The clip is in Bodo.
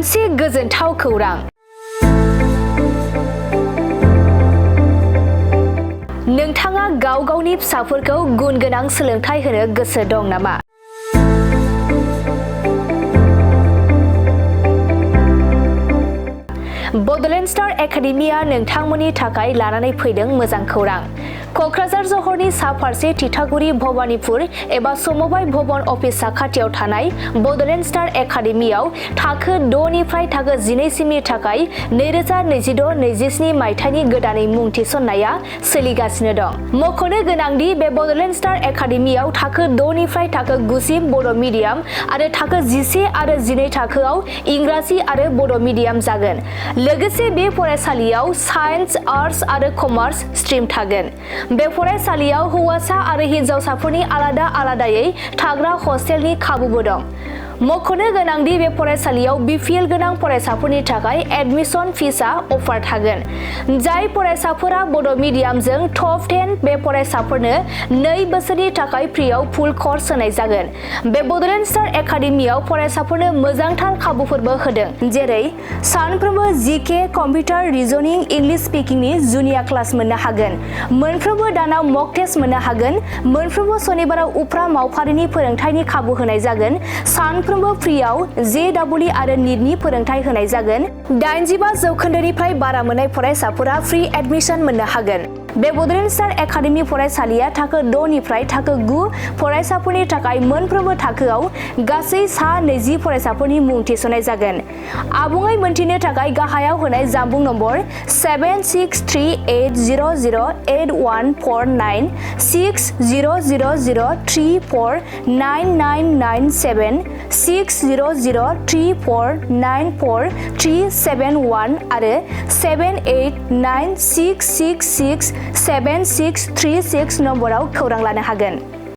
मोनसे गोजोनथाव खौरां। नोंथाङा गाव गावनि फिसाफोरखौ गुन गोनां सोलोंथाइ होनो गोसो दं नामा? बड'लेण्ड स्टार एकाडेमिया नोंथांमोननि थाखाय लानानै फैदों मोजां खौरां। क'क्राझार जहरनि सा फारसे तितागुरि भबानिपुर एबा समबाय भवन अफिस साखाथियाव थानाय बड'लेण्ड स्टार एकाडेमियाव थाखो 6 निफ्राय थाखो 12 सिमनि थाखाय 2026-27 मायथाइनि गोदानै मुं थिसननाया सोलिगासिनो दं। मख'नो गोनांदि बे बड'लेण्ड स्टार एकाडेमियाव थाखो 6 निफ्राय थाखो 9 सिम बर' मिडियाम आरो थाखो 11 आरो 12 थाखोआव इंराजि आरो बर' मिडियाम जागोन। लोगोसे बे फरायसालियाव साइन्स, आर्टस आरो कमार्स स्ट्रिम थागोन। बे फरायसालियाव हौवासा आरो हिनजावसाफोरनि आलादा आलादायै थाग्रा हस्टेलनि खाबुबो दं। मख'नो गोनांदि बे फरायसालियाव बिपिएल गोनां फरायसाफोरनि थाखाय एडमिशन फिसआ अफार थागोन। जाय फरायसाफोरा बर' मिडियामजों टप 10 बे फरायसाफोरनो 2 बोसोरनि थाखाय फ्रियाव फुल कर्स होनाय जागोन। बे बड'लेण्ड स्टार एकाडेमियाव फरायसाफोरनो मोजांथार खाबुफोरबो होदों, जेरै सानफ्रोमबो जीके, कम्पिउटार, रिजनिं, इंलिश स्पिकिंनि जुनिया क्लास मोननो हागोन। मोनफ्रोमबो दानाव मक टेस्ट मोननो हागोन। मोनफ्रोमबो सनिबाराव उफ्रा मावफारिनि फोरोंथायनि खाबु होनाय जागोन। सानफ्रोमबो फ्रियाव जेईई आरो नीटनि फोरोंथाय होनाय जागोन। 85% बारा मोननाय फरायसाफोरा फ्रि एडमिशन मोननो हागोन। बे बड'लेण्ड स्टार एकाडेमि फरायसालिया थाखो 6 निफ्राय थाखो 9 फरायसाफोरनि थाखाय मोनफ्रोमबो थाखोआव गासै 20 फरायसाफोरनि मुं थिसननाय जागोन। आबुङै मोनथिनो थाखाय गाहायाव होनाय जानबुं नम्बर 7638008149 6000349997 6003494371 आरो 7896667636 नम्बराव खौरां लानो हागोन।